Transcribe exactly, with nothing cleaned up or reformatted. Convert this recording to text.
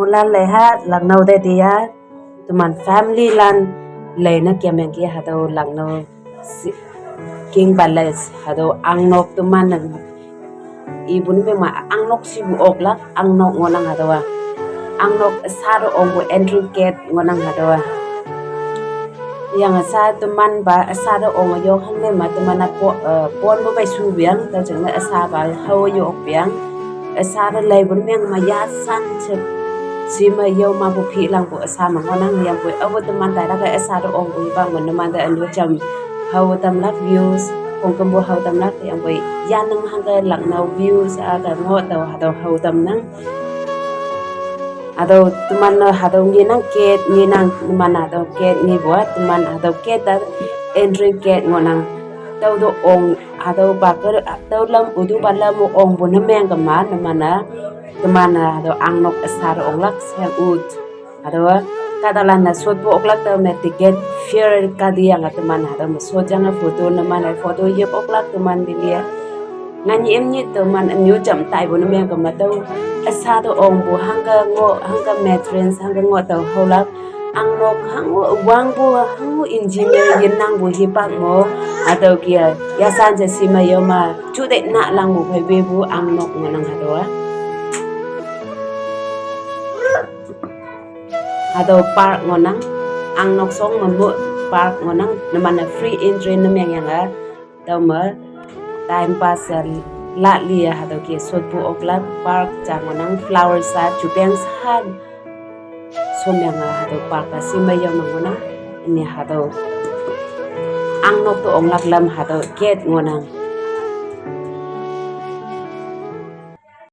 Mulan lei ha Lucknow te dia, teman family lan lei na kiameng ki hatüo Lucknow si-, King Palace, hatüo angnok teman nang. Ipu ne meng ma angnok shipu oklak, angnok ngohnang hatüowa. Angnok üsha te ongpu entry gate ngohnang hatüowa. Yange üsha teman pa üsha te ong yok hangne ma teman-a po-, eh, ponpu pei shupu yang, tao jingne üsha pa hao yok pu yang. Üsha te leipu ne meng ma yashan she, shime yao mapu philangpu üsha me ngohnang yangpoi aopu teman tailak-e üsha te ongpu hipak me numan te ünyu jam hao tamlak views, khongkümpu hao tamlak yangpoi yanang hangke Lucknow views-a te ngoh tao hatüo hao tamnang. Hatüo teman-e hatüo ngenang gate ngenang, numan hatüo gate ngepu-a teman hatüo gate-a entry gate ngohnang. Tüo te ong hatüopa ke, tüo lam utupa lam ongpu ne meng kema numan-a, teman-e hatüo angnok üsha te onglak she ut. Hatüowa kahtalan-e shotpu oklak tüome ticket fare kati yange teman hatüo me shot yange photo numan-e photo yep oklak teman lilie. Ngan imni teman ünyu jam taipu ne meng kema tüo üsha te ongpu hangke ngoh, hangke mattress, hangke ngoh tao haolak. Angnok hango wangpu hango engineer yenangpu hipak mo. Hatüo ke-a yashan she shime yao ma jute nalangpu phei wepu angnok ngohnang hatüowa. Hatüo park ngohnang, angnok shong me mu park ngohnang, numan-e free entry ne mengyange, tüome time pass-e la li-e hatüo ke shotpu oklak park ja ngohnang, flower sha, jupeng sha, shomyange hatüo park-a shime yao me ngohnang, üne hatüo angnok te onglak lam hatüo gate ngohnang.